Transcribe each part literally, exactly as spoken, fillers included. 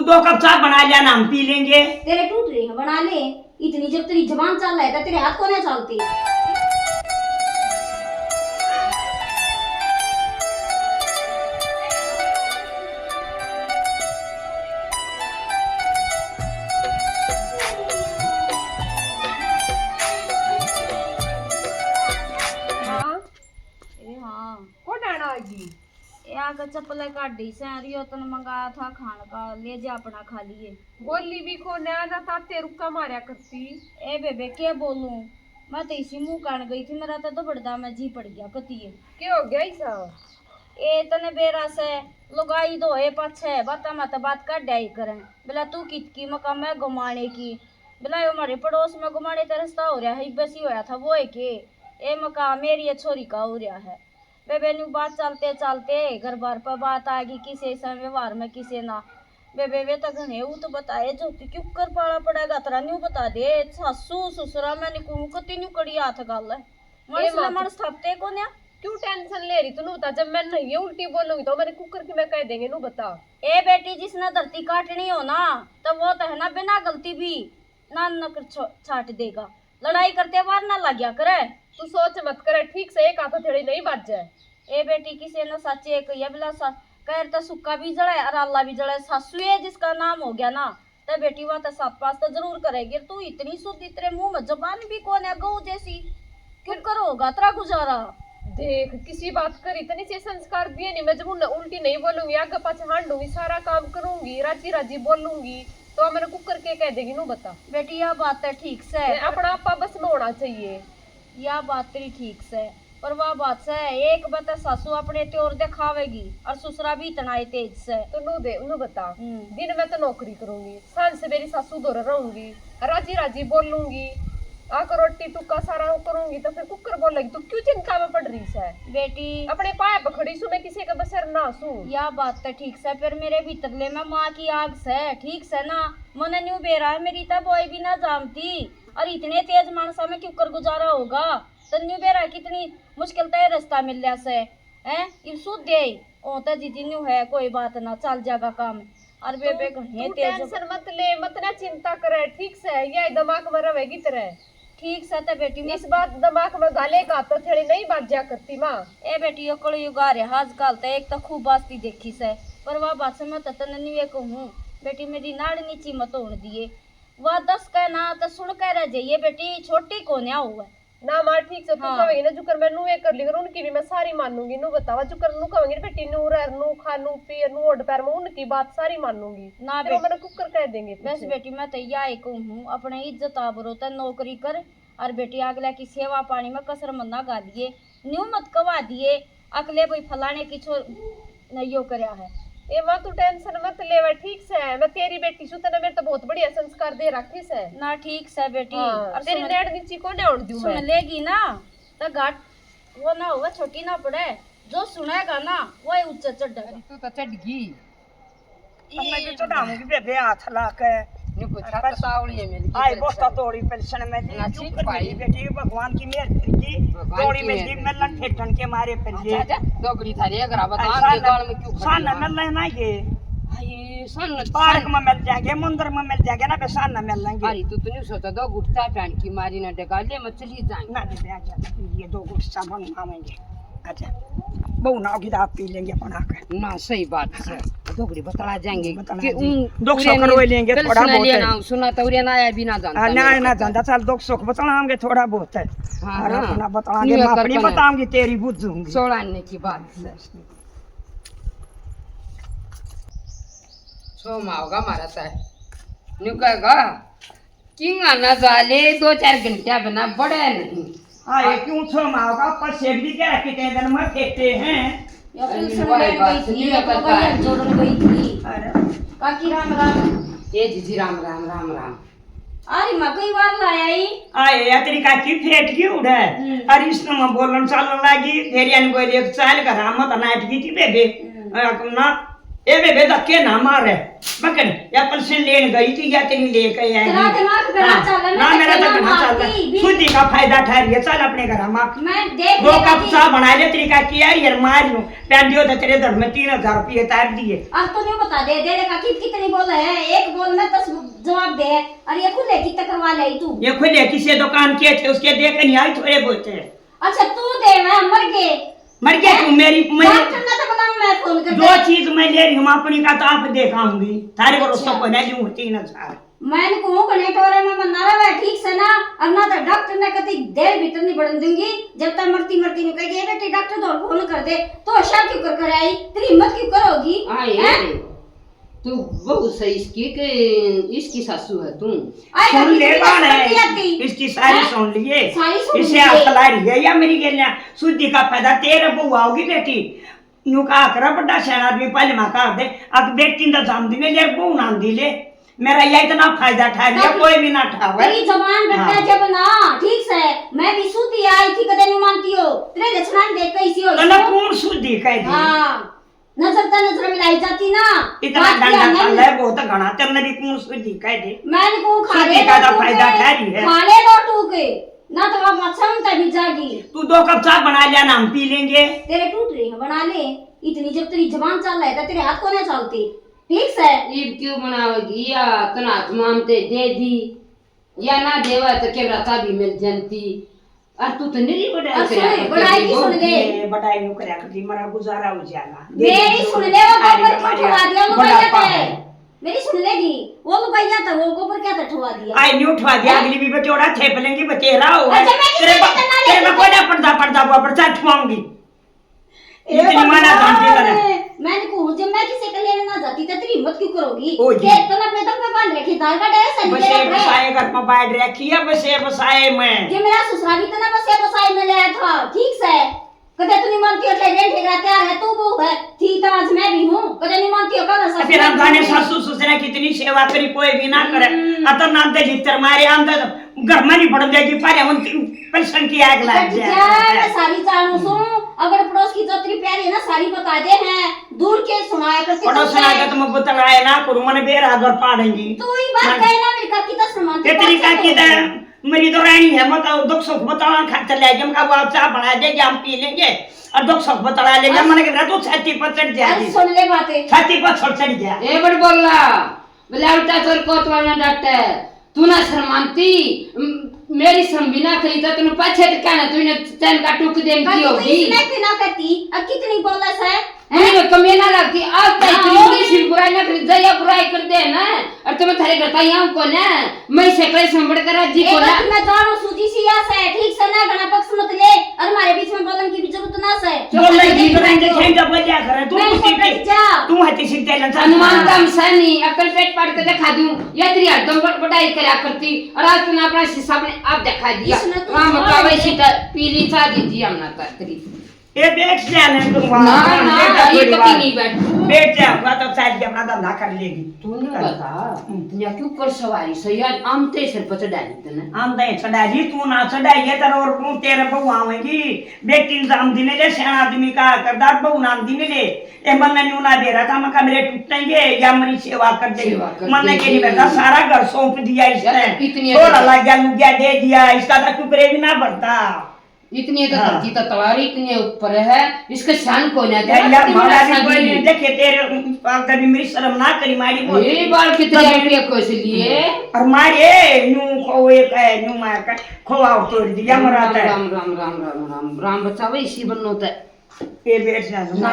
दो कप चाय बना लिया ना, हम पी लेंगे। तेरे टूट रहे हैं, बना ले। इतनी जब तेरी जबान चाल है तो तेरे हाथ को ना चालते। हाँ। ए हाँ। कौन आना आगी? ए आगे चप्पलें काढ़ी से, रियो तन मंगाया था खान का, ले जा अपना खा लिए। बोली भी को ना, ना ताते रुक्का मारया करती। ए बेबे, के बोलूं? मैं तो इसी मुंह कान गई थी, मेरा तो दबड़दा में जी पड़ गया कतिए। के हो गया इसा? ए तने बेरा से लुगाई दो ए पाछे, बाता में तो बात काढ़ आई करें। बेला तू कित की मका मैं घुमाने की। बेला यो हमारे पड़ोस में घुमाने का रास्ता हो रहा है, इब्बे सी होया था वो है के? ए मका मेरी ये छोरी का हो रहा है। बेबे न्यू बात चलते चलते घर बार पर बात आ गई, किसे से व्यवहार में किसे ना। बेबे वे तो घणे ऊ तो बताए जो तू क्यों कर पाला पड़ेगा तेरा, न्यू बता दे। सासू ससुरा मैं नहीं कहूँ कती न्यू कड़ी हाथ गल है। ए मानस ने माँ, मानस थपते को न्या। क्यों टेंशन ले रही तू? न्यू बता, जब मैं नहीं ये उल्टी बोलूंगी तो मेरे कुकर की मैं कह देंगे, न्यू बता। ए बेटी, जिसने धरती काटनी हो ना, तो वो तो है ना बिना गलती भी ना नकर छो-, छाट देगा। लड़ाई करते बार ना लाग्या करे। तू सोच मत करे, ठीक से एक हाथ हथेली नहीं बाजे। ए बेटी, किसे ने साचे कहिया बिला सा, कैर तो सुक्का भी जले और आला भी जले। सासू ये जिसका नाम हो गया ना, ते बेटी वा तो सात पास तो जरूर करेगी। तू इतनी शुद्ध, तेरे मुंह में जबान भी कौन है गऊ जैसी, क्यों करोगा तेरा गुजारा? देख, किसी बात कर इतनी से संस्कार दिए नहीं। मैं जब उन्हें उल्टी नहीं बोलूंगी, आगे पाछे हांडूंगी, सारा काम करूंगी, राजी राजी बोलूंगी, तो मैंने कुकर के कह देगी, नू बता। बेटी, यह बात तो ठीक से। मैं अपना आपा बस में होना चाहिए। या बात तेरी ठीक से, पर वह बात से, एक बात सासू अपने त्योर दिखावेगी और ससुरा भी इतना ही तेज से। तो नू दे, नू बता। हम्म। दिन में तो नौकरी करूंगी, सांझ से मेरी सासू धोरे रहूंगी, राजी राजी बोलूंगी, आकर रोटी टुक्का सारा करूंगी, तो फिर कुकर बोलेगी, तू क्यों चिंता में पड़ रही से? बेटी। अपने पाए पे खड़ी सू, मैं किसी का बसर ना सू। या बात तो ठीक से, पर मेरे भीतरले में माँ की आग से, ठीक से ना, मने न्यू बेरा है, मेरी तो बोई भी ना जानती, और इतने तेज मानसा में क्यों कर गुजारा होगा? तन्नू बेरा कितनी मुश्किल तै रास्ता मिल रहा से, हैं? इब सुध दे, ओ तो जीजी न्यू है, कोई बात ना, चल जाएगा काम। और बेबे तू, घणे तू तेज। टेंशन मत ले, मत ना चिंता करे, ठीक से, ये दिमाग में रहेगी तेरे। ठीक से तो बेटी, मैं इस बात दिमाग में गाले का तो थेड़ी नहीं बाजा करती माँ। ए बेटी, यो कलयुग आ रहा आजकल, तो एक तो खूब बास्ती देखी से, पर वह बात से मैं तो तन्ने न्यू कहूँ, बेटी मेरी नाड़ नीची मत होने दिए। वह दस कह ना तो सुन कह रह जाइए बेटी, छोटी कोन्या हुआ। ना माँ, ठीक से तू हाँ। कहेगी ना, जुकर मैं नू ये कर ली करूँ, उनकी भी मैं सारी मानूंगी। नू बतावा, जुकर नू कहेंगे बेटी, नू रह, नू खा, नू पी, नू ओढ़ पैर में, उनकी बात सारी मानूंगी। ना फिर वो बेटी, मैंने कुकर कह देंगे बस पीछे। बेटी, मैं तो या ही कहूँ हूँ, अपने इज्जत आबरो ते नौकरी कर, और बेटी अगले की सेवा पानी में कसर मत ना घालिए, न्यू मत कवा दिए, अकले भाई फलाने की छोर न यो करया है। ए माँ, तू टेंशन मत लेवे, ठीक से? मैं तेरी बेटी सू, तने मेरे तो बहुत बढ़िया संस्कार दे रखे से। ना, ठीक से बेटी। हाँ, और तेरी सुन, नेड़ नीची कोने होण दूं सुन मैं। लेगी ना, तो घाट वो ना होगा, छोटी ना पड़े। जो सुनेगा ना, वही ऊंचा चढ़ेगा। अरे, तू तो चढ़ गई। अब मैं तो चढ़ाऊंगी बेबे हाथ ला के। न्यू कुछ हाथ तावड़ी है मेरी। आई बोस्ता तोड़ी पेंशन में दी, ना चुप ठीक कर भाई। मेरी बेटी, भगवान की मेहर फिर की, भगवान तोड़ी की में दी, मेहर। मेलन ठेठन के मारे फिर ये। अच्छा, अच्छा, डोगरी थारी अगर बता, ऐसा ये न, गाल में क्यों खड़ी सान है? मिल लेना ये। आई, सान, पार्क सान। में मिल जाएंगे, मंदिर में मिल जाएंगे ना, बे सान मिल लेंगे। अरे, तू तो न्यू सोचा, दो गुट चाय पहन की मारी ना डगाले में चली जाएंगे। ना बेबे, आ जा, ये दो गुट चाय मंगावेंगे। अच्छा, बहू ना होगी तो आप पी लेंगे अपन आकर। ना, सही बात से। डोगरी बतला जाएंगे बतला कि जाएंगे। उन दुख उरे सुख ने रोए लेंगे कल थोड़ा सुना बहुत लिया है। ना, सुना तो उरे ना आया भी ना जानता हाँ, ना, मेरे ना को। जानता, चल दुख सुख बतलाएंगे थोड़ा बहुत है। हाँ, और हाँ। अपना बतलाएंगे, न्यू मैं अपनी अकल बताऊंगी, तेरी बुझूंगी। सोलह आने की बात से। सो माँ होगा हमारा तो। न्यू कहेगा, किंगा ना जा ले, दो चार घंटिया बिना बड़े नहीं। हाँ, ये क्यों छो माँ का पछेड़ भी क्या कितने दिन में फेंकते हैं? या अरे, पेंशन वाह, लेने बात गई थी, सुनिए, या तो पता गाड़ी है। जोड़न गई थी। अरे। काकी राम राम। ए जीजी राम राम, राम राम। अरे माँ कई बार लाया ही। आए या तेरी काकी फेंट की उड़े। हम्म। अरे इसने मैं बोलन चालन लागी, फिर यानी बोली एक चाल घर मत नाट की थी बेबे। हम्म। अ, ना ए बेबे, धक्के ना मार। पकड़, या पल्सन लेन गई थी, या तेरी लेके आई। तेरा दिमाग घणा हाँ, चल रहा है, ना, मैं मेरा तो घणा चल रहा है। सुधी का फायदा ठा रही है, चल अपने घर हम। मैं देख दो कप चाय बना ले, तेरी काकी यार, यार मार लूं। पैंडियो तो तेरे घर में तीन हजार रुपये तार दिए। अब तो नहीं बता दे, दे देखा कि कितनी बोल है, एक बोल में दस जवाब दे। और ये खुले की तकरवा ले तू। ये खुले किसी दुकान के थे, उसके दे के नहीं आई थोड़े बहुत। अच्छा तू दे, मैं मर गए। मर गया तू? मेरी, मेरी डॉक्टर ने तो बताऊं मैं फोन कर दो। चीज मैं ले रही हूँ अपनी का, तो आप देखाऊंगी। थारे भरोसे को नहीं लूं तीन हजार। मैं कहूं कने टोरे में मन्ना रहा है, ठीक से ना? अब ना तो डॉक्टर ने कती देर भीतर नहीं बढ़न दूंगी, जब तक मरती मरती नहीं कहेगी, "ए बेटी, डॉक्टर तो फोन कर दे।" तो ऐसा क्यों कर कर आई? तेरी हिम्मत क्यों करोगी? हाँ, ये हैं? तू बहू सही इसकी के इसकी सासू है तू। सुन ले कौन है? इसकी सारी सुन लिए। इसे लिए। अकल आ रही है या मेरी गेलियां? सुधी का फायदा तेरे बहू आओगी बेटी। न्यू कहा कर बड़ा सियाणा आदमी पहले मां कहा दे, अब बेटी ने तो जान दी ले, बहू नाम दी ले। मेरा ये इतना फायदा ठा लिया, कोई भी ना ठावे। तेरी जबान रखा जब ना, ठीक से। मैं भी सुधी आई थी, कदे नहीं मानती हो। तेरे लक्षण देख के इसी हो। कौन सुधी कह दी? हाँ। नजर तै नजर मिलाई जाती ना। इतना डंडा चल है, बहुत घना। तेरे भी कौन सुधी कह दे? मैं नहीं कहूं खा ले का तो फायदा ठहरी है। खा ले लो टूक। ना तो अब अच्छा उनका भी जागी। तू दो कप चाय बना लिया ना, हम पी लेंगे। तेरे टूट रही है, बना ले। इतनी जब तेरी जबान चल है तो तेरे हाथ को ना चलते। ठीक से। ईब क्यों बनावेगी या तन हाथ मामते दे दी या ना देवा तो के चाबी मिल जानती। और तू तो निरी बड़ाई करया करती, बड़ाई की सुन ले। बड़ाई न्यू करया करती, मरा गुजारा हो जाएगा। मेरी सुन ले, वो गोबर क्यों ठुआ दिया, वो बड़ा पाप है। मेरी सुन लेगी, वो लुगाइया था, वो गोबर क्या था ठुआ दिया? आई न्यू ठुआ दिया, अगली भी बचोड़ा थे पलेंगी, बतेरा हो। अच्छा, मैं तेरे किसी को तेरे में कोई ना पड़दा, पड़दा, वो पड़दा ठुआऊंगी। ए इतनी माना भगवान, जानती है। मैंने कहूँ, जब मैं किसी के लेने ना जाती, तो तेरी हिम्मत क्यों करोगी? ओ जी। के तने अपने दम पे बांध रखी, दाल का डैस है, बसे बसाए घर में बांध रखी है, बसे बसाए में। ये मेरा ससुरा भी इतना बसे बसाए में ले आया था, ठीक से। कदे तू नहीं मानती हो, ठेले ठेकरा तैयार है, तू बहू है, थी तो आज मैं भी हूँ। कदे नहीं मानती हो, कल फिर हम जाने सासू ससुरा कितनी सेवा करी, कोई भी ना करे। हम्म। अतर नाम ते लित्तर मारे, हम तो घर में नहीं पड़ जाएगी, पर हम परेशान की आग लाग जाए। मैं सारी जानू सूं, अगर पड़ोस की जोतरी प्यारी है ना, सारी बता दे हैं, दूर के सुनाया करती पड़ोस ना। तो मैं बतलाए ना करूँ, मैंने बेरा घर पाड़ेंगी। तू ही बात कहे ना, मेरी काकी तो सुना, तेरी काकी तो मेरी तो रानी है, मैं तो दुख सुख बताना खातर ले गया, मैं कहा, "आप चाय बना देंगे, हम पी लेंगे और दुख सुख बतला लेंगे।" मैंने कहा, "तू छाती पर चढ़ जाएगी।" सुन ले बातें। छाती पर चढ़, चढ़ गया। ए बड़ बोला, बोले, "उल्टा तोर कोतवाल ना डटे, तू ना शर्मानती, म-, मेरी शर्म भी ना करी, तो तूने पाछे तो कहना, तूने चैन का टुक देन की होगी।" इसने भी ना कहती, अब कितनी बोला से? तू तो कमी ना लगती, आज तक हाँ, तू और इसी बुराई ना करी, जया बुराई कर दे ना, और तुम्हें थारे घर का यहाँ को ना, मैं इसे कहीं संभल कर राजी को ना। मैं जानो सूजी सी या से, ठीक से ना, घना पक्ष मत ले, और हमारे बीच में बोलन की भी जरूरत ना से। बोलने की तो नहीं, तो क्या करे, तू मैं कुछ सीख के, जा। तू है किसी तेल हनुमान का हमसा नहीं, अकल पेट पाड़ के दिखा दूं, या तेरी हरदम बड़-, बड़ाई करा करती, और आज तूने अपना शीशा अपने आप दिखा दिया। इसमें तू राम बतावे, सीता पीली चाह दी थी हमने तो तेरी। ए, बैठ जा ना तू वहाँ। ना, ना, ये कभी नहीं बैठू। बैठ जाऊंगा तो शायद के अपना धंधा कर लेगी। तू नहीं बता, हम्म। यहाँ क्यों कर सवारी सही आज आमते सिर पर चढ़ा ली तूने? आमते चढ़ा ली, तू ना चढ़ाई है, तेरे और तू, तेरे बहू आवेगी, बेटी ने जाम दिन ले, सियाणा आदमी का करदार बहू नाम दिन ले। ए, मन ने न्यू ना दे रहा था, मैं कहा, "मेरे टूटेंगे या मेरी सेवा कर दे।" सेवा कर मन्ने के नहीं बेटा, सारा घर सौंप दिया इसने। इतनी थोड़ा लाग्या लुग्या दे दिया, इसका तो टुकड़े भी ना भरता। इतनी तो हाँ। धरती तो तवारी इतनी ऊपर है, इसके शान को ना दे, या इतनी मारा भी कोई नहीं देखे तेरे, अगर भी मेरी शर्म ना करी मारी बोल। ये बाल कितने रुपये को इसलिए? और मारे न्यू खो एक है, न्यू मार का खोवा तोड़ दिया मरा था। राम, राम, राम, राम, राम, राम, राम बचावे इसी बन्नो ते। ये बैठ जा, ना,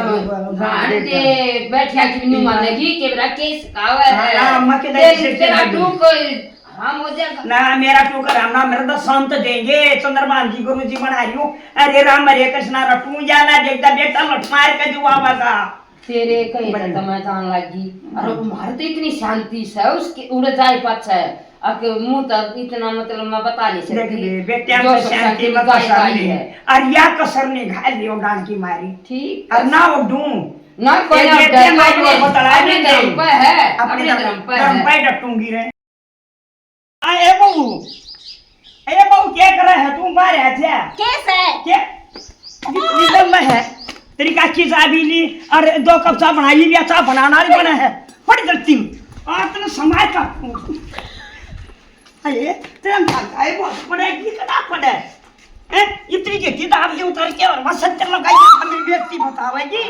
राम दे, बैठ जा कि न्यू मानेगी, के मेरा केस कावा है। हाँ, मत के तेरी, तेरा टूक हराम हो जाएगा। ना, मेरा क्यों कर हराम, ना, मेरा तो संत देंगे, चंद्रभान जी गुरु जी बना रही हूँ। अरे राम, हरे कृष्णा रटू या ना, देखता बेटा लठ मार के जो आवागा। तेरे कहे तो मैं जान लगी। अरे मारे तो इतनी शांति से उसके उड़े जाए पाछे। अब मुंह तो इतना मतलब मैं बता नहीं सकती। देख बे, बेटियां में शांति में कसर नहीं है। और या कसर नहीं घाल लियो डांड की मारी। ठीक। और ना उडूं। ना कोई ना डर, अपने धर्म पे है, अपने धर्म पे है। डटूंगी रे। आ, ए बहू, ए बहू, क्या कर रहा है तू? बाहर है क्या? कैसे? क्या? इधर में है। तेरी काकी चाय भी ली और दो कप चाय बनाई लिया, चाय बनाना नहीं बना है। फट जल्दी। और तने समाज का, अरे, तेरा भागा है, बहुत पड़ेगी, कितना पड़े? हैं? इतनी के दाब के उतर के और वहाँ सत्तर लगाई, मेरी बेइज्जती बतावेगी।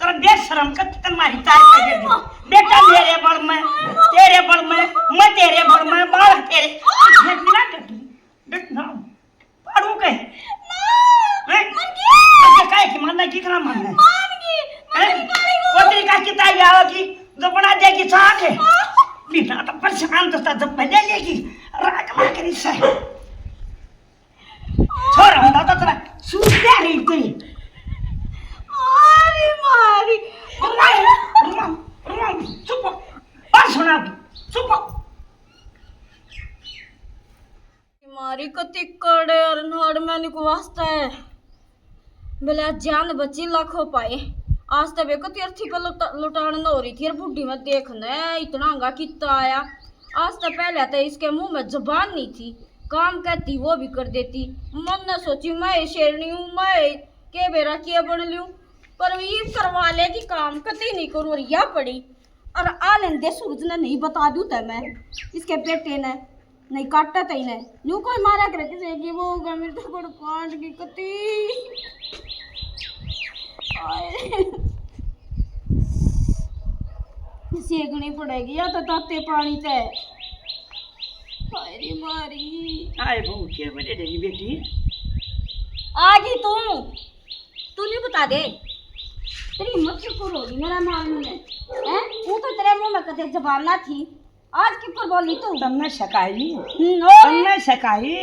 तेरा बेशरम का तन मारी तार कर दे। बेटा मेरे बल में, तेरे बल में, मैं तेरे बल में, बाल तेरे। देख ना, देख ना। पाड़ू के? ना, हैं? मर गया। मर गया, काहे की मारना, कितना मारना है? मार गई, हैं? मर गई। वो तेरी का कितना यार की, जो बना देगी साथ है। हाँ। बिना तो परेशान तो था, जब पहले लेगी, राग में करी से। छोरा होंदा तो तेरा सूट दे रही थी। अरे मारी। रुमाल, रुमाल, रुमाल, चुप। और सुना, चुप। मारी कति कड़े और नाड़ में निको वास्ता है। भले जान बची लाखों पाए। आज तक बेको तीर्थी पर लुटा-, लुटान न हो रही थी। और बुढ़ी में देखने इतना हंगा कितना आया। आज तक पहले तो इसके मुंह में जबान नहीं थी। काम कहती वो भी कर देती। मन न सोची मैं शेरनी हूँ, मैं के बेरा किया बन लूँ। पर ये करवा लेगी काम, कति नहीं करूँ। और या पड़ी। और आ लेंदे सूरज ने नहीं बता दूँ तै मैं। इसके बेटे ने नहीं काटा तई ने। न्यू कोई मारा करे किसी की वो होगा, मेरे तो बड़ काट की कती। हाय। सेकनी पड़ेगी या तो ताते पानी ते। हाय रे मारी। आए बहू, के बजे देगी बेटी? आ गई तू। तू नहीं बता दे। तेरी हिम्मत क्यों होगी मेरा मारने में? हैं? वो तो तेरे मुंह में कदे जबान ना थी। आज क्यों कर बोली तू? तन्ने सिखाई। हम्म, और? तन्ने सिखाई।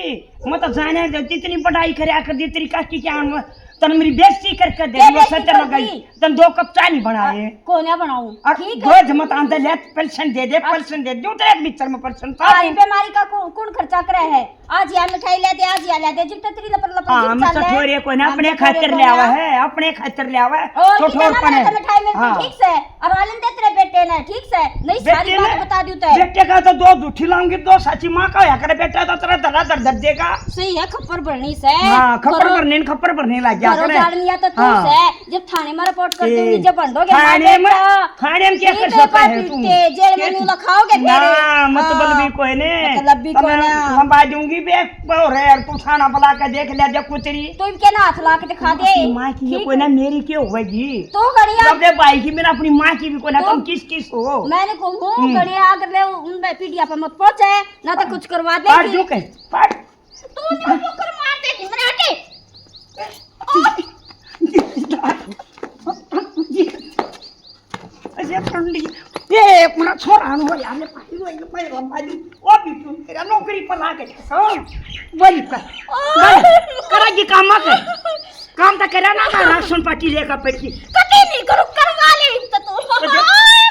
मैं तो जाने दे, जितनी बड़ाई करया कर दी तेरी काकी के आन में, तन मेरी बेइज्जती करके दे, के वो बेइज्जती सत्तर कर लगाई। दी? तन दो कप चाय नहीं बनाए। कोन्या बनाऊं? और ठीक है। दो जमत आंदे ले, पेंशन दे दे, अच्छा। पेंशन दे दे, तेरे भीतर में पेंशन था। सारी बीमारी का कौन, कौन खर्चा करे है? आज या मिठाई ले दे, आज या ले दे, जिब तक तेरी लपर लपर हाँ, जिब मैं चल तो रहा है। ठोरे कोई ना, हाँ, अपने मैं ठोरे खातिर कोई ले आवा ना। है, अपने खातिर ले आवा है। और तो कितना ठोर ना पने। तो मिठाई मिलती हाँ। ठीक से, और आलन दे तेरे बेटे ने, ठीक से। नहीं, सारी बेटे बात ने, बता दूं तो। बेटे का तो दो झूठी लाऊंगी, दो साची माँ का होया करे, बेटा तो तेरा धरा धर धर देगा। सही है, खप्पर भरनी से। हाँ, खप्पर करो। भरने ने खप्पर भरने लग गया करो अपने। जान लिया तो तू हाँ। से, जब थाने में रिपोर्ट कर ए, दूंगी, जब भंडोगे थाने मार में, बेटा। थाने में क्या कर सकता है तू? जेल में के-, नू लखाओगे ना, तेरे। मतलब हाँ, भी कोई ने। मतलब भी कोई ना। लंबा दूंगी बे, और यार, तू थाना बुला के देख ले, जब कुतरी। तू इनके ना हाथ ला के दिखा दे। अपनी माँ की ये ठीक कोई ना, है। मेरी के होगी? तू खड़ी आ। अपने भाई की, मेरा अपनी माँ की भी कोई ना, तू तुम किस किस हो? मैंने कहूँ, हम्म। खड़ी आ कर ले, उन बे पीढ़िया पे मत पहुंचे, ना तो कुछ करवा दे। पाट जो कहे, पाट। तू न्यू क्यों कर मार देगी मेरे आटे? अरे पंडी, ये अपना छोरा नु यार, ले पानी लो, ये पैर लंबा जी। ओ भी क्यों तेरा नौकरी पर लाके सो बोली कर। बोल, करेगी काम मत। काम तो करे ना, मैं राशन पार्टी लेकर बैठी। कभी नहीं करूँ, करवा ले इतना तो। तुझे,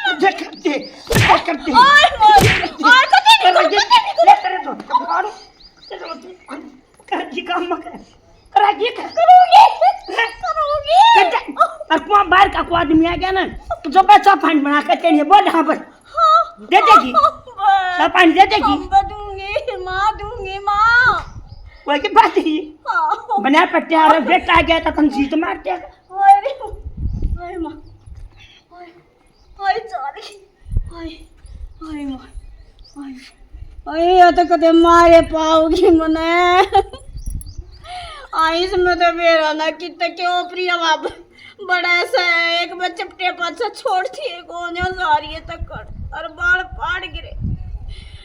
तुझे करते, तुझे करते। ओए, ओए, ओए, कभी नहीं करूँ, कभी नहीं करूँ। ले तेरे दो, मारो। कर जी काम मत कर। कर जी कर। करूँगी। करूँगी। कर जा। और कुआं बाहर का को आदमी आ गया ना, तो जो बच्चा पानी बना के तेरे बोल, हाँ, बस। हाँ। दे देगी। हाँ, बस। सब पानी दे देगी। हम दूंगी, माँ दूंगी, माँ। वही बात ही। हाँ। बना पट्टे आ रहे, बेटा आ गया तो तुम जीत मारते। हाय रे, हाय माँ। हाय। हाय, sorry। हाय, हाय माँ, हाय। हाय, या तो कदे मारे पाओगी मने। आ, इसमें तो मेरा ना कितना क्यों प्रिया बाबू बड़ा सा है, एक मैं चपटे पाछा छोड़ थी, एक ओने जा रही है तकड़, और बाल पाड़ गिरे।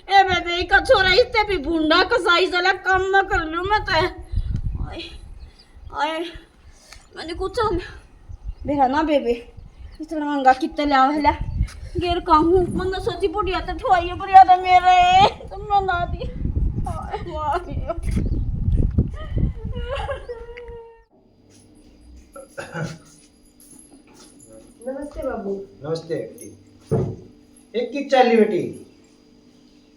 ए बेबे, का छोरा इससे भी भूंडा कसाई साला काम ना कर लूँ मैं तो। हाय, हाय। मैंने कुछ बेरा ना बेबे, इतना महंगा कितने ले आवे ले। गेर का हूँ, मन सोची बुढ़िया तो ठुआई, बुढ़िया तो मेरे, तुम ना दी। हाय, माँ की। नमस्ते बाबू। नमस्ते बेटी। एक की चाली बेटी?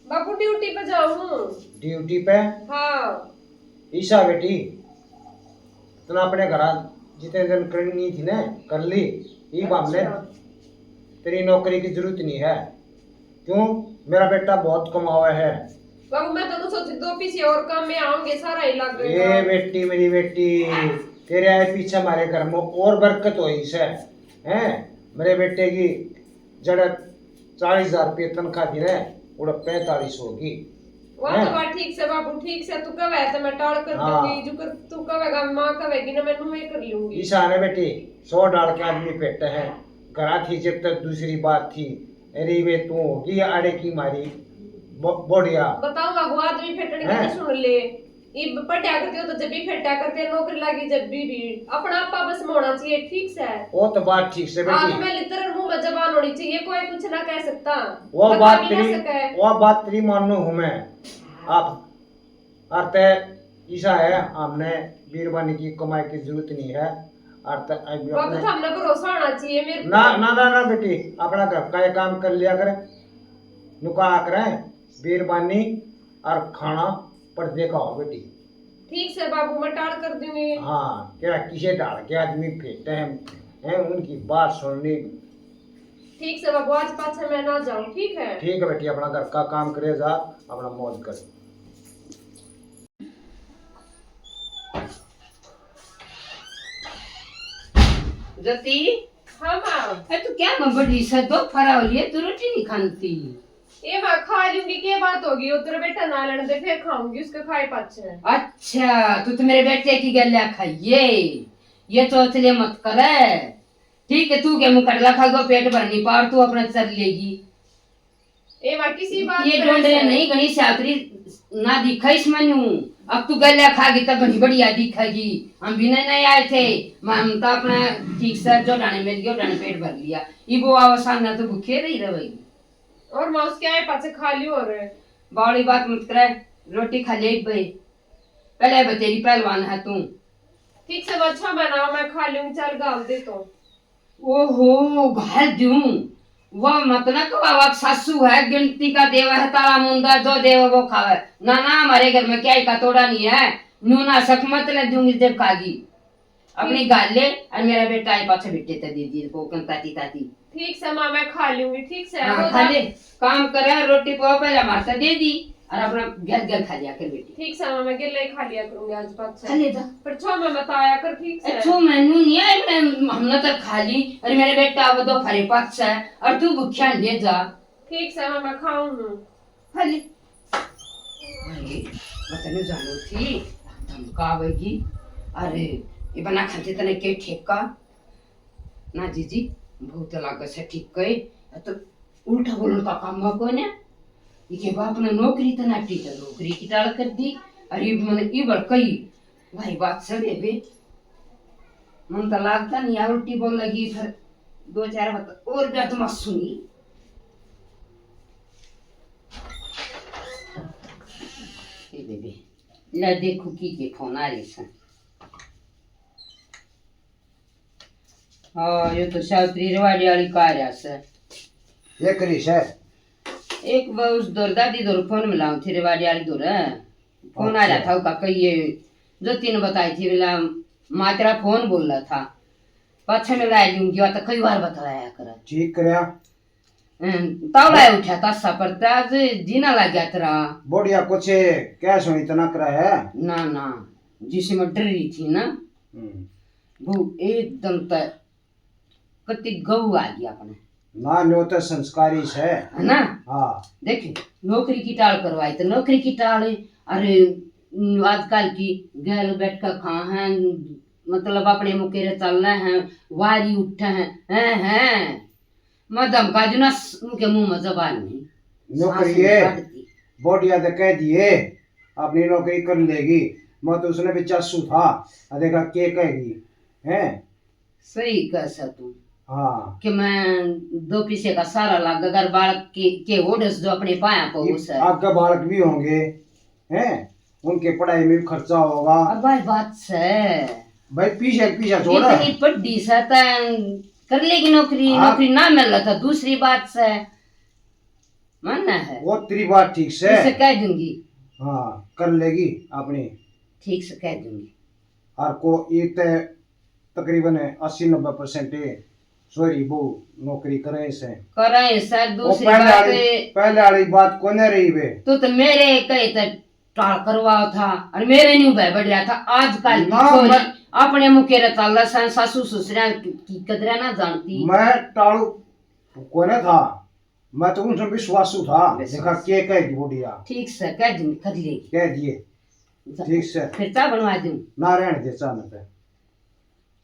बाबू ड्यूटी पे जाऊँ। ड्यूटी पे? हाँ। ईशा बेटी, तने अपने घर जितने दिन करनी थी ना, कर ली। ये बामले अच्छा। तेरी नौकरी की जरूरत नहीं है। क्यों? मेरा बेटा बहुत कमावा है। बाबू, मैं तो सोची दो पीछे और काम में आऊंगे, सारा ही लग गया। ए बेटी, मेरी बेटी, तेरे आए पीछे हमारे घर में और बरकत होई से, हैं? मेरे बेटे की जड़े चालीस हजार रुपये तनख्वाह थी ना, उड़े पैंतालीस होगी। वो तो हैं? बात ठीक से बाबू, ठीक से तू कहे तो मैं टाल कर हाँ। दूंगी, जो कर तू कहेगा, माँ कहेगी ना, मैं नुए कर लूंगी। ईसा ने बेटी, सौ डाल के आदमी पेट है, घरा थी जब तक दूसरी बात थी, अरे वे तू होगी आड़े की मारी ब-, बोड़िया। बताओ बाबू, आदमी फेटने की हैं? तो सुन ले। इब पढ़या करते हो तो जब भी फेटा करते, नौकरी लागी जब भी भीड़। अपना आपा बस में होना चाहिए, ठीक से। वो तो बात ठीक से बेटी। आंख में लितर और मुंह में जबान होनी चाहिए, कोई कुछ ना कह सकता। वो बता बात भी ना तेरी, सके। वो बात तेरी मानू हूँ मैं। आप, और ते ईसा है, हमने बीरबानी की कमाई की जरूरत नहीं है। और ते अभी बाबू, अपने तो हमने भरोसा होना चाहिए मेरे ना, पे। ना, ना, ना बेटी, अपना घर का ये काम कर लिया कर, नुका करें, बीरबानी और खाना पर्दे का हो बेटी। ठीक से बाबू, मैं टाल कर दूंगी। हाँ, तेरा किसे डाल के आदमी फेटे हैं, हैं, उनकी बात सुननी। ठीक से बाबू, आज पाछे मैं ना जाऊं, ठीक है? ठीक है बेटी, अपना घर का काम करे जा, अपना मौज कर। ज्योति। हाँ माँ। ए, तू क्या में बड़ी से दो फरा हो लिए, तू रोटी नहीं खाती? ए माँ, खा लूंगी, के बात होगी? उधर बेटा ना लेने दे, फिर खाऊंगी उसके खाए पाछे। अच्छा, तू तो मेरे बेटे की गल्या खाइए, ये चौचले मत करे। ठीक है, तू के मुंह कटला खा गो, पेट भर नहीं पार, तू अपना चल लेगी। ए माँ, किसी बात ये पे डोंडे ऐसा नहीं, घणी सातरी ना दिखा इसमें न्यू। अब तू गल्या खा गई तो घणी बढ़िया दिखेगी। हम भी नहीं, नहीं आए थे, मैं, हम तो अपना ठीक से जो डाने मिल गया, डाने पेट भर लिया। इबो आवा सामने तो भूखे रही रहेगी। और माँ उसके आए पाछे खा लियो। और बावली बात मत करे, रोटी खा ले भाई। पहले अब तेरी पहलवान है तू। ठीक से बच्चा बनाओ, मैं खा लूंगी, चल गाल दे तो। ओहो, घाल दूं। वो मत ना कहो, अब सासू है, गिनती का देवा है, ताला मुंदा जो देवे वो खावे। ना, ना, हमारे घर में क्या ही का तोड़ा नहीं है। नू ना सख मत ने दूंगी जब खागी। अपनी गाल ले, और मेरा बेटा आए पाछे बिट्टे ते दे दी को कन ताती ताती। ठीक से माँ, मैं खा लूंगी, ठीक से। हाँ, वो खा जा। ले, काम करे, रोटी पाव पहले हमारे से दे दी, और अपना गल गल खा लिया कर बेटी। ठीक से माँ, मैं गले खा लिया करूंगी आज पाछे। खा ले जा। पर छो मैं मत आया कर, ठीक ए, से। छो मैं नू नहीं आया, मैं, हमने तो खा ली, और मेरे बेटा वो दो फरे पाछे, और तू भूख्या ले जा। ठीक से माँ, मैं खाऊं हूँ। खा ले। अरे, मैं तने जानू थी, धमकावेगी। अरे, ये बना खाते तने के ठेका? ना जीजी, बहुत लागे से ठीक कहे, तो उल्टा बोलने का काम है कोने। इके बाप ने नौकरी तो ना टी, तो नौकरी की टाल कर दी। अरे, मैंने ये बड़ कही, भाई बात से बेबे। मन तो लागता नहीं है, उल्टी बोल लगी, फिर दो चार बात और भी तो मत सुनी। ए बेबे, ले देखो की के फोन आ रही से। हाँ, यो तो सावित्री रवाड़ी वाली का आ रहा से। ये करी से। एक बार उस दौर दादी दौर फोन मिलाऊं थी, रवाड़ी वाली दौर। फोन आ रहा अच्छा। था, उसका कहिए, जो तीन बताई थी, बोला, माँ तेरा फोन बोल रहा था, पाछे मिला लूंगी, वो तो कई बार बताया कर। ठीक करया। हम्म, तावला उठा था सफर ते, आज जीना लग गया तेरा। बढ़िया कुछ क्या सुनी तना करा है? ना, ना, जिसे मैं डर रही थी ना, हम्म। वो एकदम त कति गऊ आ गया अपने। ना, न्यो तो संस्कारी से। है ना? हाँ। देखे, नौकरी की टाल करवाई तो नौकरी की टाल। अरे, न, आजकल की गैल बैठ कर खा है, मतलब अपने मुकेरे चल रहे हैं, वारी उठे हैं, हैं, हैं। मैं धमका दूं ना, उनके मुंह में जबान नहीं। नौकरी सांस है, काट दी। बोडिया तो कह दिए, अपनी नौकरी कर लेगी। मैं तो उसने भी चासू था, आ देखा के कहेगी, हैं? सही कह सा तू। हाँ। कि मैं दो पीछे का सारा लाग, अगर बालक के, के ओढ़स जो अपने पाया को ये उस है। आगे बालक भी होंगे, हैं? उनके पढ़ाई में भी खर्चा होगा। अब भाई बात से। भाई पीछे, पीछे छोड़। इतनी पढ़ी से तै कर लेगी नौकरी, हाँ। नौकरी ना मिल रहा था, दूसरी बात से। मानना है। वो तेरी बात ठीक से। इसे कह दूंगी। हाँ, कर लेगी अपनी। ठीक से कह दूंगी। और को ये ते तकरीबन अस्सी नब्बे परसेंट छोरी बहू नौकरी करे से। करे सर, वो दूसरी पहले बात वाली, है, पहले वाली बात कोने रही बे। तू तो मेरे कहे तो टाल करवाओ था और मेरे न्यू भय बढ़ रहा था। आजकल की ना, छोरी मैं अपने मुखे रे ताला सन, सासू ससुरा की कदरा ना जानती। मैं टालू कोने था, मैं तो उनसे विश्वासू था। विश्वास। देखा के कह दी बुढ़िया। ठीक से कह दी, कर लेगी। कह दिए। जा, ठीक से। फिर चाय बनवा दूं? ना, रहने दे, चाय न पे।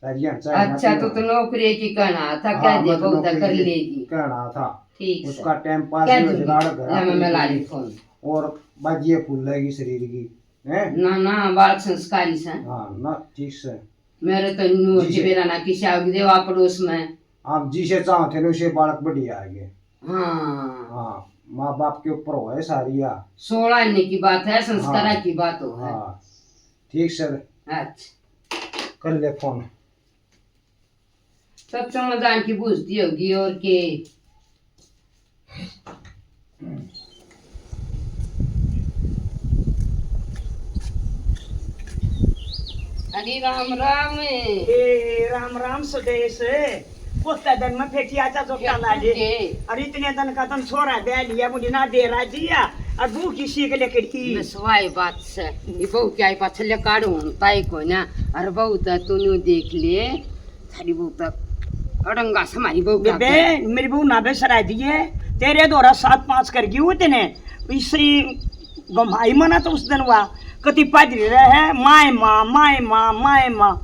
सारी हम चाय ना अच्छा, पीवा। तो, तो नौकरी की कहना था, हाँ, कह दे, मैं तो बहुत नौकरी कर की लेगी। कहना था। ठीक से। उसका टाइम पास कह नहीं हो दूंगी। जुगाड़ घर ला, मैं, मैं ला रही फोन। और बाजिए फूल लेगी शरीर की, हैं? ना, ना, बालक संस्कारी से। हाँ, ना, ठीक से। मेरे तो नूर जी की से। बेरा ना किसी आग देवा पड़ोस में। आप जिसे चाहते ना, उसे बालक बढ़िया आगे। हाँ। हाँ, माँ बाप के ऊपर होए सारी या। सोलह आने की बात है, संस्कारा हाँ। की बात हो है। हाँ, ठीक सर। अच्छा। कर ले फोन। सत्संग में जान की बूझती होगी और के। अरे राम राम। ए, राम राम सुदेश। कोता दिन में फेटी आजा जोटा फेटू लागे। के? और इतने दिन का तन छोरा दे लिया, मुझे ना दे राजी आ, और बू की सीख लेकर की। बस वाई बात से, ये बहू क्या ही पाछले काढ़ू हूँ, ताई को ना, और बहू तो तू न्यू देख ले, थारी बहू तो अड़ंगा से हमारी बहू का बेबे, कर। मेरी बहू ना बेसरा दिए, तेरे दोरा सात पांच कर गई उतने, इसी घुमाई मना तो उस दिन हुआ, कति पादरी रहे, माय माँ, माय माँ, माय माँ।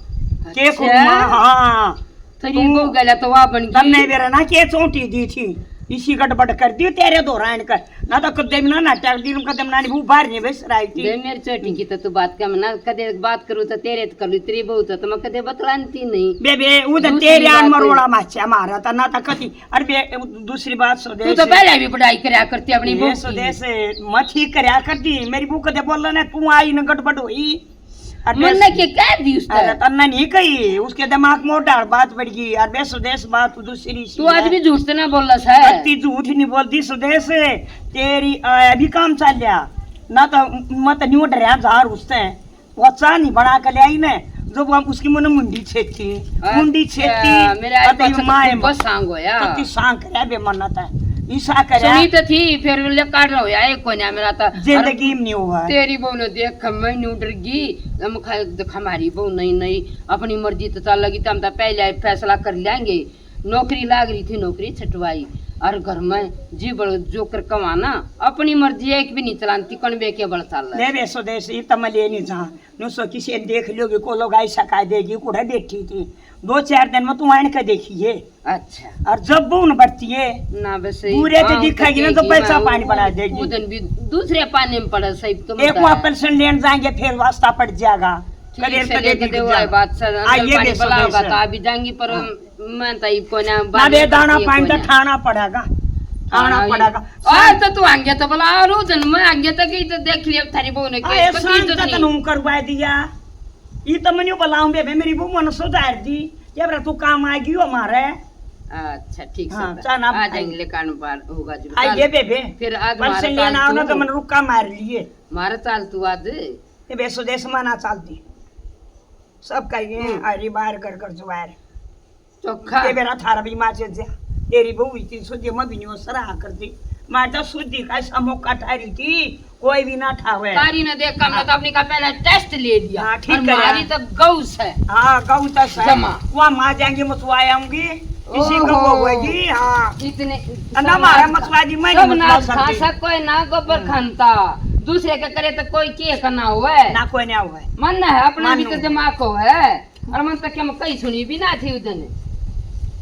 के अच्छा। कुड़मा, हाँ। तेरी तू बहू गला तो वाह बन गई। तन्ने मेरा ना के चोटी दी थी, इसी गड़बड़ कर दी तेरे दोरा इनका, ना तो कदे भी ना नाटक दी, कदे ना वो बाहर नहीं बेसराई थी। दे मेरी चोटी की तो तू बात कम ना, कदे बात करूँ तो तेरे तो कर लूँ, तेरी बहू तो, तो मैं कदे बतलाती नहीं। बेबे, वो तो दूसरी तेरे आन बात मरोड़ा माचा मारा था, ना तो कति अरे बे, दूसरी बात सुदेश, तू तो पहले भी पढ़ाई करया करती अपनी ये बहू की। सुदेश, मैं ठीक करया करती, मेरी बहू कदे बोला ना, तू आई न गड़बड़ हुई। अरे मन ने बे, के कह दी उसने? अरे तन्ने नहीं कही, उसके दिमाग में डाल बात बढ़ गई। अरे बे सुदेश, बात तू दूसरी सी तू आज है। भी झूठ से ना बोला है। अति झूठ नहीं बोलती सुदेश, तेरी आ, अभी काम चल रहा ना, तो मत न्यू डरया जार उससे। वो चाह नहीं बना के ले आई ने, जब हम उसकी मने मुंडी छेती, अच्छा, मुंडी छेती, मेरे आज अबे पाछे माए तो बस सांग होया। कति सांग करे बे मन्नत है, ईसा करे। सुनी तो थी, फिर ले काट रहा होया, एक कोन्या मेरा तो। जिंदगी में नहीं हुआ है। तेरी बहू ने देख, मैं न्यू डर गई, हम खा, देख हमारी बहू नहीं, नहीं, अपनी मर्जी तो चल लगी, तो हम तो पहले फैसला कर लेंगे। नौकरी लाग रही थी, नौकरी छटवाई, और घर में जी बड़ जो कर कमाना, अपनी मर्जी एक भी नहीं चलाती, कौन बे के बल चाल रहा है। ले बे सुदेश, ये तो मैं ले नहीं जा। नु सो किसी ने देख लियो कि को लोग ऐसा कह देगी, कुड़ा बैठी थी। दो चार दिन में तू आन के देखिए। अच्छा। और जब वो न बढ़ती है, ना बस पूरे तो हाँ, दिखेगी ना, तो दिखेगी, पैसा हाँ, पानी वो, बना देगी। वो दिन भी दूसरे पानी में पड़ा, सही तो एक वहाँ पेंशन लेने जाएंगे, फिर वास्ता पड़ जाएगा। ठीक करें से कदे लेके दिख देवा जाएगा। बात सर, अंदर आइए पानी बे सुदेश। बुलाओगा तो आ भी जाएंगी, पर हाँ। मैं तो इब कोन्या ना दे दाना पानी तो ठाना पड़ेगा, ठाना हाँ, पड़ेगा। और तो तू आगे तो बोला, और उस दिन मैं आगे तक ही तो देख लिया थारी बहू ने, कोई इज्जत नहीं। तनु करवा दिया। ये तो मन्यू बुलाऊं बे, मेरी बहू मन सुधार दी। क्या बरा तू काम आ गई हो हमारे? अच्छा, ठीक से हाँ, बता। चल, अब आ जाएंगे, लेकर बार होगा जो आइए कल। बेबे। फिर आज परसों मारा लेना चाल आओ ना तू। तो मन रुक्का मार लिए। मारा चाल तू आज। ये बे सुदेश माना चाल दी। सब कहिए, हम्म। हरी बार कर कर जुआर। चोखा। ये बेरा थारा भी माचे जा। तेरी बहू इतनी सुधी मत नहीं हो, सराहा कर दी। मैं तो सुधी का ऐसा मौका ठहरी थी, कोई भी ना ठावे। तारी ने देख, हमने हाँ। तो अपनी का पहले टेस्ट ले लिया। हाँ, ठीक और है। हमारी तो गौ से। हाँ, गौ तो से। जमा। वहाँ माँ जाएंगी, मचवा आऊंगी। किसी को ओहो। वो होगी, हाँ। इतने ना हमारा मचवा दी, मैं सब नहीं ना मचवा सकती। खा सको ना गोबर हाँ। खनता। दूसरे के करे तो कोई के करना हुआ है? ना कोई ना हुआ है। मन है, अपना भी तो मानू। दिमाग को है। और मन तक हम कहीं सुनी भी ना थी उदन।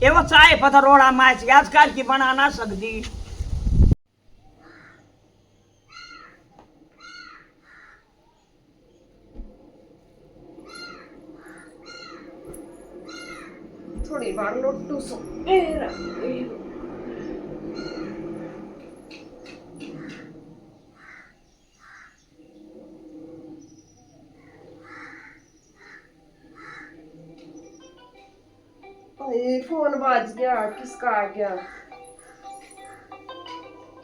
ये वो चाय पता रोड़ा माच, आजकल की बना ना सकती। थोड़ी बार लोटू सो। ए, रा-, ए। ये फोन बाज गया, किसका आ गया?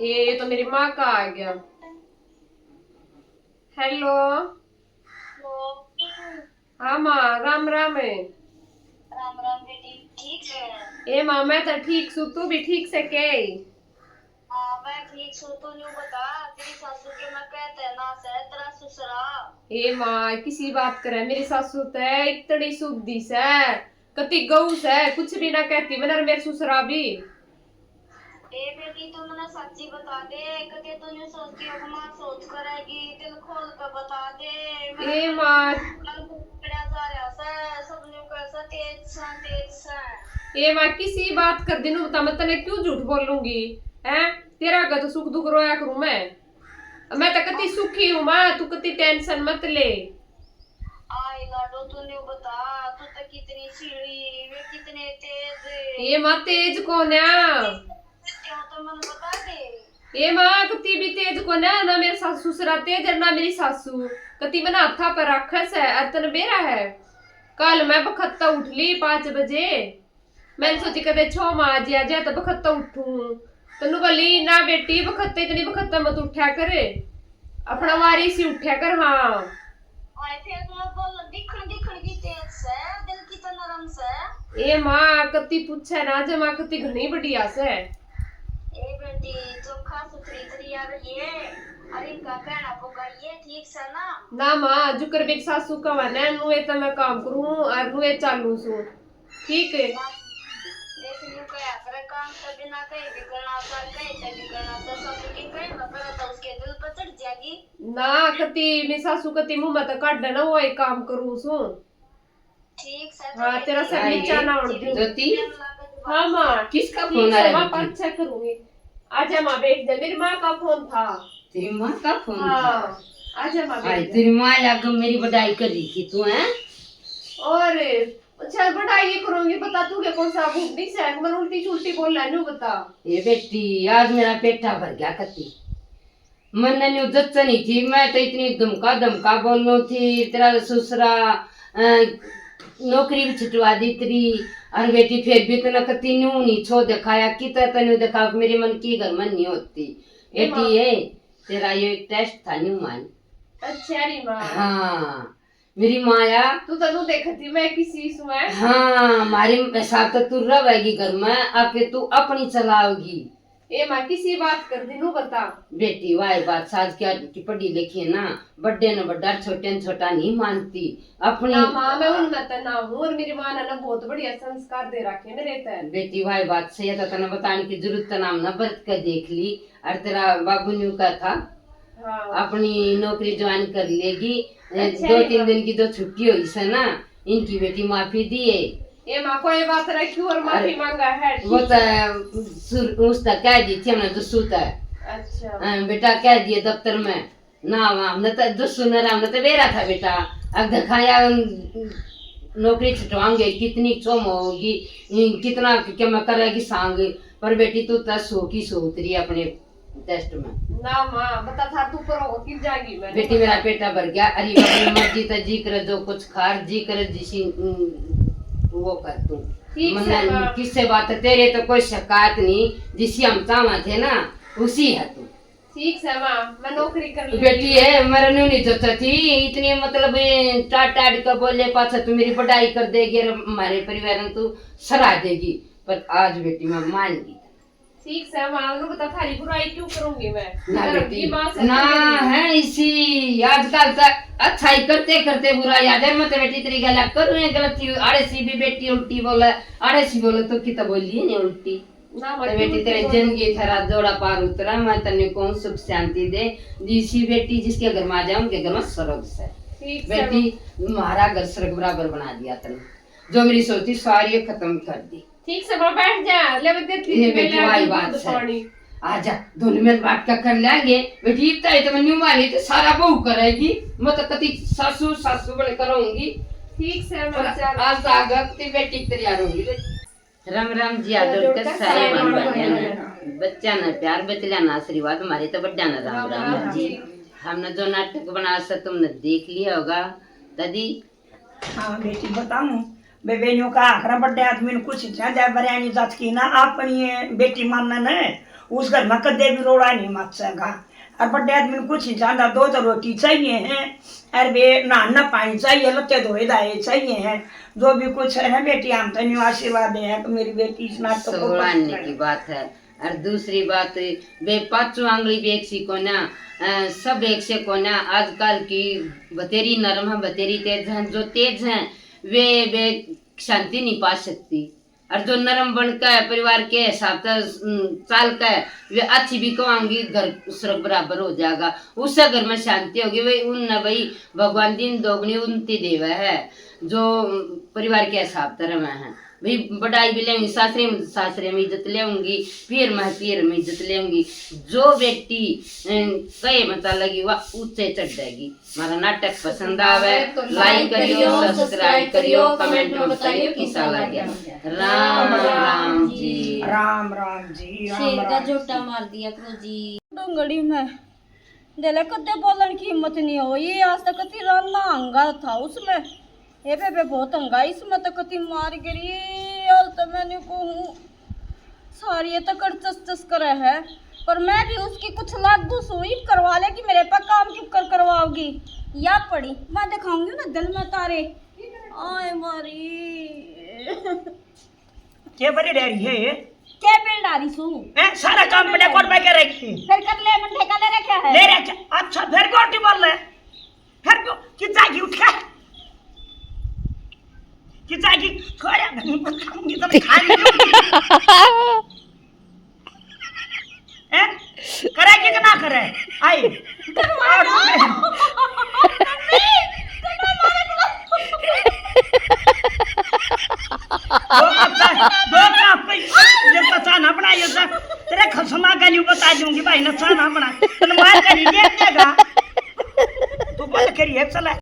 ये, ये तो मेरी माँ का आ गया। हेलो। हाँ माँ, राम राम है। राम राम बेटी, ठीक है? ए माँ, मैं तो ठीक सू, तू भी ठीक से के? हाँ, मैं ठीक सूं। तू न्यू बता, तेरी सासू के मैं कहते ना से तेरा सुसरा। ए माँ, किसी बात करे, मेरी सासू ते इतनी सुधी से, कति गऊ से, कुछ भी ना कहती मने, मेरे सुसरा भी। ए बेटी, तू मने सच्ची बता दे, कदे तू न्यू सोचती हो कि माँ सोच करेगी, दिल खोल के बता दे। ए माँ, पकड़ा जा रहा से, सब न्यू कह से, तेज से, तेज से। ए माँ, किसी बात कर दिनू बता, मैं तने क्यों झूठ बोलूंगी? हैं, तेरा घर तो सुख दुख रोया करूं मैं। मैं तो कति सुखी हूँ माँ, तू कति टेंशन मत ले। आए लाडो, तू न्यू बता, तू तो कितनी सीढ़ी, वे कितने तेज। ये माँ, तेज कौन है? क्यों तो मन बता दे। ये माँ, कति भी तेज कौन है ना, मेरे सासू ससुरा तेज है ना मेरी सासू। कति मना हाथा पर रखे से, और तन बेरा है। कल मैं बखत तो उठ ली पाँच बजे। मैंने सोची कदे छो माँ आ जाया जाए तो बखत तो उठूं। तन्नू बोली ना बेटी, बखत तो इतनी बखत तो मत उठा कर, अपना वारी सी उठा कर। हाँ। हाय, फिर तो बोल, दिखण, दिखण की तेज से, दिल की तो नरम से। ए माँ, कति पूछे ना, जे माँ कति घणी बढ़िया से। ए बेटी, चोखा सुथरी तरी आ रही है, और इनका कहना पुगाइए, ठीक से ना? ना माँ, जुकर बेटी सासू का वने, नुए तो मैं काम करूँ और नुए चालू सूं। ठीक है। देख लियो, कहे अपने काम से बिना कहीं बिगड़ना था, कहीं से बिगड़ना था, सासू की कहीं ना करे तो उसके दिल पर चढ़ जाएगी। ना, कति मैं सासू कति मुंह में तो काट देना, वो एक काम करूँ सूं। ठीक से तो हाँ, बेटी। तेरा सब नीचा ना उड़ दूं। ज्योति? हाँ माँ। किसका ठीक फोन है, आया माँ, बेटी? पाँच छह करूंगी। आजा माँ, बैठ जा, मेरी माँ का फोन था। तेरी माँ का फोन था? हाँ, आजा माँ, आई, बैठ जा। तेरी माँ या मेरी बड़ाई कर रही थी तू, हैं? और अच्छा, बड़ाई ये करूंगी, बता तू के कौन सा भूख नहीं से, मन उल्टी सुल्टी बोल रहा है, न्यू बता। ये बेटी, आज मेरा पेटा भर गया कति। मन्ने न्यू जच्चा नहीं थी, मैं तो इतनी धमका धमका बोलूं थी, तेरा ससुरा, अ, नौकरी भी छुटवा दी तेरी, और बेटी फिर भी तने कति न्यू नहीं छो दिखाया, कितना तने दिखा, मेरे मन की घर में नहीं होती। ए माँ। बेटी है, तेरा ये एक टेस्ट था न्यू मान। अच्छा री माँ। हाँ, मेरी माया। तू तनु देखती मैं किसी इसमें। हाँ, हमारे हिसाब तो तू रहेगी घर में, आके तू अपनी चलाओगी। ए माँ, किसी बात कर दी, नू बता। बेटी, वाह बात, साज क्या की पढ़ी लिखी है ना, बड्डे ने बड्डा, छोटे ने छोटा नहीं मानती। अपनी ना माँ, मैं उनमें तो ना हूँ, और मेरी माँ ने ना बहुत बढ़िया संस्कार दे रखे मेरे ते। बेटी, वाह बात सही है, तो तने बताने की जरूरत तो ना, हमने बरत के देख ली, और तेरा बाबू न्यू का था, हाँ। अपनी नौकरी ज्वाइन कर लेगी। अच्छा, दो तीन दिन की जो छुट्टी हुई से ना, इनकी बेटी माफी दिए। ये माँ को ये बात रखी और माफी अरे, मांगा है, वो ठीक तो है। सुर-, उस तक कह दी थी हमने, जसू तक। अच्छा। हाँ, बेटा कह दिए दफ्तर में। ना, हमने तो जसू ने, हमने तो बेरा था बेटा। अब दिखाया, नौकरी छुटवाएंगे, कितनी चोम होगी, कितना क्या मैं करेगी सांग। पर बेटी, तू तो सो की सो उतरी अपने टेस्ट में। ना माँ, बता था तू पर हो, किस जाएगी मैं? बेटी, मेरा पेटा भर गया। अरे, अपनी मर्जी तो जी करे, जो कुछ खार जी करे, जिसी, उम, वो कर तू। ठीक से मन्ने माँ। किससे बात है, तेरे तो कोई शिकायत नहीं, जिसी हम चाहवा थे ना, उसी है तू। ठीक से माँ, मैं नौकरी कर लूंगी। बेटी है, मेरे न्यू नहीं सोचा थी, इतनी मतलब, ये टाट टाट के बोले, पाछा तू मेरी बड़ाई कर देगी, और हमारे परिवार में तू सराह देगी, पर आज बेटी मैं मान गई। ठीक से माँ, उन्होंने बता, थारी बुराई क्यों करूंगी मैं? ना घर बेटी, की माँ से ना तो मेरी है इसी, आजकल तो अच्छाई करते करते बुराई आ जाए। मैं तो बेटी तेरी गला करूँ ये गलती, आड़े सी भी बेटी उल्टी बोले, आड़े सी बोले तो कितना बोली नहीं उल्टी। ना, तो मैं बेटी क्यों तेरे बोलूं? जिंदगी थारा जोड़ा पार उतरा, मैं तन्ने कौन सुख शांति दे। जिसी बेटी जिसके घर में आ जाए, उनके घर में स्वर्ग से। ठीक से बेटी, माँ। हमारा घर स्वर्ग बराबर बना दिया तन्ने। जो मेरी सोची सारी खत्म कर दी। ठीक से माँ, बैठ जा, ले मैं देती ये हूँ, बेटी, मैं वाली दूध बात है। पानी। आजा, दोनों मिल बांट कर कर लेंगे। बेटी, इतना ही तो मैं न्यू मानी तो सारा बहू करेगी। मैं तो कति सासू, सासू बने करूंगी। ठीक से माँ, पर चल। आज तो आगे कति बेटी तैयार होंगी बेटी। राम राम जी, आदर के सारे बहन भाइयों ने। बच्चा ने प्यार, बचलिया ना आशीर्वाद, हमारे तो बड्डा ने राम राम जी। हमने जो नाटक बनाया से तुमने देख लिया होगा। दादी, हाँ बेटी, बताऊं, बेबे न्यू कहा, आखरा बड्डे आदमी ने कुछ ज्यादा बरयानी जात की ना, अपनी ये बेटी मानना ने, उस घर में कदे भी रोड़ा नहीं मच सका। और बड्डे आदमी ने कुछ नहीं चाहता, दो तो रोटी चाहिए है, और बे नहाना पानी चाहिए, लत्ते धोए धाए चाहिए है, जो भी कुछ है ना बेटी, हम तो न्यू आशीर्वाद है कि मेरी बेटी इस नाटक को सोहराने की बात है। और दूसरी बात, वे पांचों आंगली भी एक सी कोना, अ, सब एक से कोना। आजकल की बतेरी नरम है, बतेरी तेज है। जो तेज हैं, वे, वे शांति नहीं पा सकती। और जो नरम बन के परिवार के हिसाब से, उम, चाल के, वे अच्छी भी कहांगी, घर स्वर्ग बराबर हो जाएगा। उससे घर में शांति होगी। वे उन न भाई, भगवान दिन दोगुनी उन्नति देवे है, जो, उम, परिवार के हिसाब से रहे हैं। भाई, बढ़ाई भी लेंगी, सासरे में, सासरे में इज्जत लेंगी, पीर में, पीर में इज्जत लेंगी। जो बेटी, अम, कहे मत लगी, वह ऊंचे चढ़ जाएगी। हमारा नाटक पसंद आवे तो like करियो, subscribe करियो, comment में बताइयो किसा लगे। राम राम जी। राम राम जी, राम शेर का राम जी। झोटा मार दिया करो जी। डोंगड़ी में दिले कदे बोलन की हिम्मत नहीं हो। ये आज तक कति राना हंगा था उसमें। ये बेबे बहुत हंगा इसमें तो कति मार गिरी। आज तो मैंने कहूँ सारी ये तकड़ चस चस करे है, पर मैं भी उसकी कुछ लागू सूई करवा लेगी। मेरे पे काम क्यों कर करवाओगी? या पड़ी, मैं दिखाऊंगी ना दिल में तारे। आए मारी। के बड़ी डैरी है ये? के बिल डारी सू? हैं, सारा काम पड़ा कोट में के रखी। फिर कर ले, मन ठेका ले रखा है। ले रखा। अच्छा, फिर गोटी बोल ले। फिर क्यों? कि जाएगी उठ के? कि जाएगी? छोड़, नहीं बताऊंगी तो खा नहीं। हैं? करे कि ना करे? आई। दो कप चाय, दो कप पे ये तो चाय ना बनाई, ये तो तेरे खसमा का नहीं बता दूंगी भाई, ना चाय ना बना। तने मार के नहीं देख देगा। तू बंद करिए, चला।